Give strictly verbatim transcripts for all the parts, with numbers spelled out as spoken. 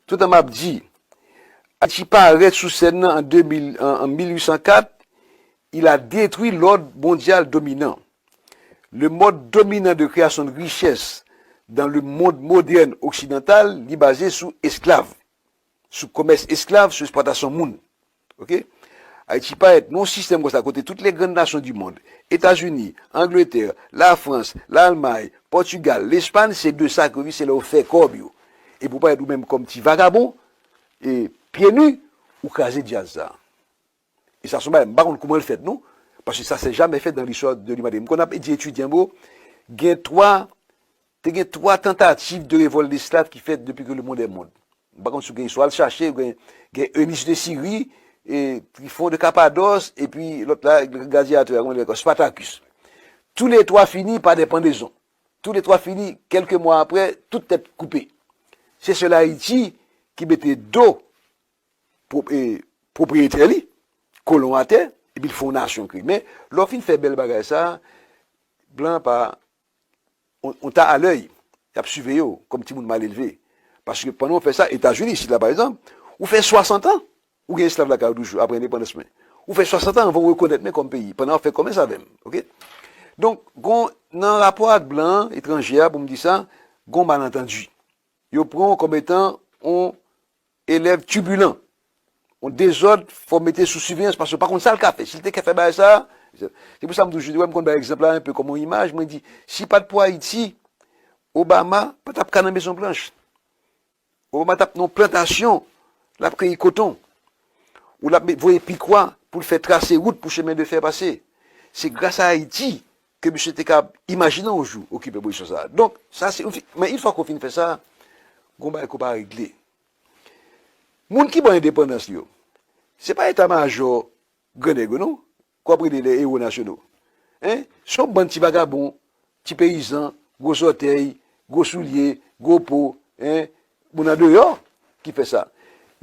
Toutan m ap di, Ayiti parèt sou sèn nan an de mil, an, an mil uit san kat, il a détruit l'ordre mondial dominant. Le mode dominant de création de richesse dans le monde moderne occidental, li baze sou esklav, sou komès esklav, sou eksplwatasyon moun. Ok? Ayiti parèt nan yon sistèm konsa kote tout les grandes nations du monde, Etazini, Angletè, Lafrans, Lalmay, Pòtigal, Lespann, se de sa ke yo viv, se la yo fè kòb yo. E pou parèt ou menm kòm ti vagabon, e pye ni, ou kraze djaz sa. E sa se yon bagay, m pa konn kouman l fèt non, paske sa se jamè fèt dans l'histoire de l'humanité. M konn ap di etidyan m yo, gen twa, te gen twa tantativ de revòlt lesklav ki fèt depi ke le monde est monde. M pa konn si w gen istwa, al chache, gen, gen Eunice de Syrie, e Tryphon de Cappadoce, epi lòt la, gladyatè a, kòman li rele ankò, Spartacus. Tou le twa fini pa de pandezon. Tou le twa fini, kèlke mwa apre, tout tèt koupe. Se sèl Ayiti ki mete do pwo-, e, pwopriyetè li, kolon atè, epi l fè yon nasyon kreye. Men, lè w fin fè bèl bagay sa, blan pa, on, on ta a lèy, y ap siveye w kòm timoun mal elve. Paske pandan w fè sa, Etazini, isit la, pa egzanp, ou fè swasant an, ou gen esklav lakay ou toujou, apre endepandans, men. Ou fè swasant an anvan w rekonèt mwen kòm peyi, pandan w ap fè kòmès avè m, ok? Donk, gon, nan rapò ak blan an, etranje a, pou m di sa, gon malantandi. Yo pran w kòm etan on elèv tibilan, on dezòd, fò w mete sou siveyans, paske w pa konn sa l ka fè. Si l te ka fè bagay sa, se pou sa m toujou di, wè, m konn bay egzanp la enpe kòm on imaj, mwen di, si pa t pou Ayiti, Obama pa t ap ka nan Mezon Blanch. Obama t ap nan yon plantasyon, l ap keyi koton. Ou l ap met, voye pikwa pou l fè trase wout pou chemen de fè pase. Se gras a Ayiti ke misye te ka imajine yon jou okipe pozisyon sa a. Donk, sa se, men yon fwa ke w fin fè sa, gon bagay ke w pa regle. Moun ki ba w endepandans li yo, se pa eta majò grannèg yo non, ke w ap rele les héros nationaux. Hein? Se yon bann ti vagabon, ti peyizan, gwo zòtèy, gwo soulye, gwo po, hein, moun andeyò ki fè sa.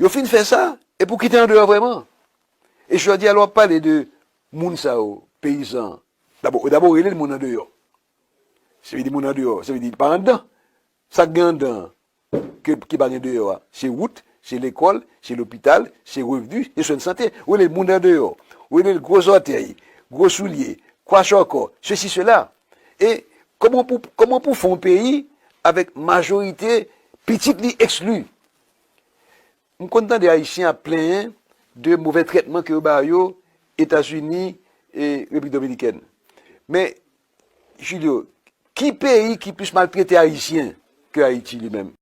Yo fin fè sa, epi w kite andeyò vrèman. E jodi a, lè w ap pale de moun sa yo, peyizan, dabò, dabò w rele l moun andeyò. Se vle di moun andeyò, se vle di pa anndan. Sa k gen anndan an, ke, ki pa gen deyò a, se wout, se lekòl, se lopital, se revni, se swen sante. Ou rele l moun andeyò, ou rele l gwo zòtèy, gwo soulye, kwachòkò, sesi, sela. E kòman pou, kòman pou fè yon peyi avèk majorite pitit li ekskli? M konn tande Ayisyen ap plenyen de movè trètman ke yo ba yo Etazini e Repiblik Dominikèn. Men, Julio, ki peyi ki plis maltrete Ayisyen ke Ayiti li menm?